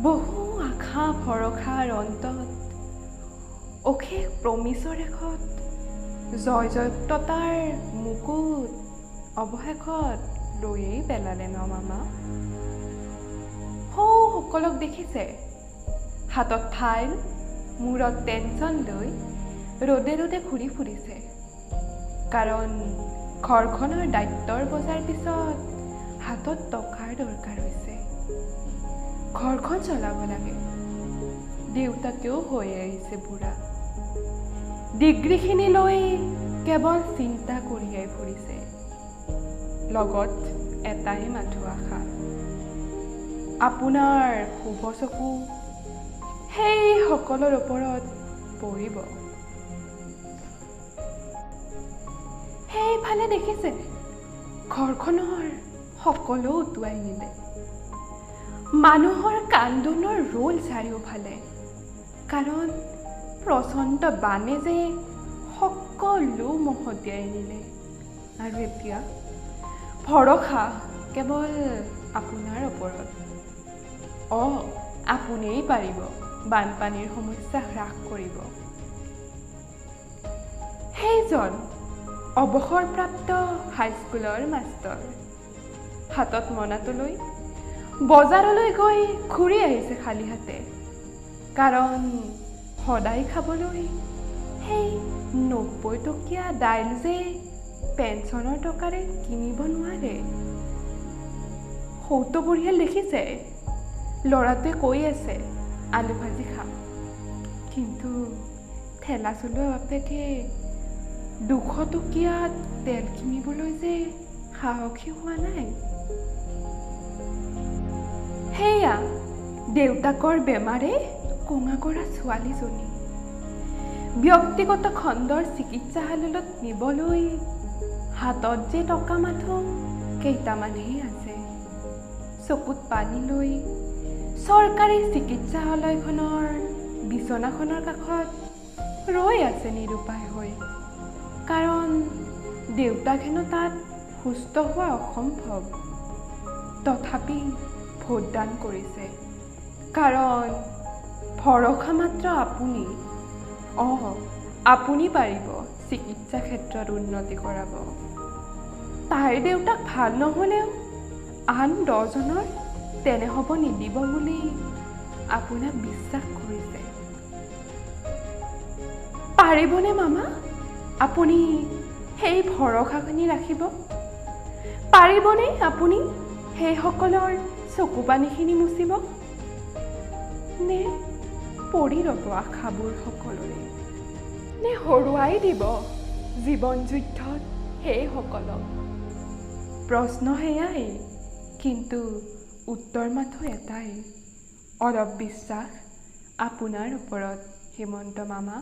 বহু আশা ভৰসাৰ অন্তত অশেষ প্ৰমিছৰ শেষত জয়যুক্ততাৰ মুকুট অৱশেষত লৈয়েই পেলালে ন মামা। সৌ সকলক দেখিছে হাতত ফাইল, মূৰত টেনশ্যন লৈ ৰ'দে ৰ'দে ঘূৰি ফুৰিছে। কাৰণ ঘৰখনৰ দায়িত্বৰ বজাৰ পিছত হাতত টকাৰ দৰকাৰ হৈছে, ঘৰখন চলাব লাগে। দেউতাকেও হৈ আহিছে বুঢ়া, ডিগ্ৰীখিনি লৈ কেৱল চিন্তা কঢ়িয়াই ফুৰিছে। লগত এটাই মাথো আশা, আপোনাৰ শুভ চকু সেই সকলৰ ওপৰত পৰিব। সেইফালে দেখিছে ঘৰখনৰ সকলো উটুৱাই নিলে, মানুহৰ কান্দোনৰ ৰোল চাৰিওফালে। কাৰণ প্ৰচণ্ড বানে যে সকলো মহতিয়াই নিলে। আৰু এতিয়া ভৰসা কেৱল আপোনাৰ ওপৰত। আপুনিয়েই পাৰিব বানপানীৰ সমস্যা হ্ৰাস কৰিব। সেইজন অৱসৰপ্ৰাপ্ত হাইস্কুলৰ মাষ্টৰ হাতত মনাটো লৈ বজাৰলৈ গৈ ঘূৰি আহিছে খালী হাতে। কাৰণ সদায় খাবলৈ সেই 90 টকীয়া দাইল যে পেঞ্চনৰ টকাৰে কিনিব নোৱাৰে। সৌটো পৰিয়াল দেখিছে, ল'ৰাটোৱে কৈ আছে আলু ভাজি খাম, কিন্তু ঠেলা চলোৱা বাপেকে 200 টকীয়া তেল কিনিবলৈ যে সাহসী হোৱা নাই। সেয়া দেউতাকৰ বেমাৰে কোঙা কৰা ছোৱালীজনী ব্যক্তিগত খণ্ডৰ চিকিৎসালয়ত নিবলৈ হাতত যে টকা মাথো কেইটামানহে আছে। চকুত পানী লৈ চৰকাৰী চিকিৎসালয়খনৰ বিচনাখনৰ কাষত ৰৈ আছে নিৰুপায় হৈ। কাৰণ দেউতাক হেনো তাত সুস্থ হোৱা অসম্ভৱ, তথাপি ভোটদান কৰিছে। কাৰণ ভৰসা মাত্ৰ আপুনি। আপুনি পাৰিব চিকিৎসা ক্ষেত্ৰত উন্নতি কৰাব। তাইৰ দেউতাক ভাল নহ'লেও আন 10জনৰ তেনে হ'ব নিদিব বুলি আপোনাক বিশ্বাস কৰিছে। পাৰিবনে মামা আপুনি সেই ভৰসাখিনি ৰাখিব? পাৰিবনে আপুনি সেইসকলৰ চকু পানীখিনি মুচিব? নে পৰি ৰ'ব আশাবোৰ সকলোৰে? নে হৰুৱাই দিব জীৱন যুদ্ধত সেইসকলক? প্ৰশ্ন সেয়াই, কিন্তু উত্তৰ মাথো এটাই, অলপ বিশ্বাস আপোনাৰ ওপৰত হিমন্ত মামা।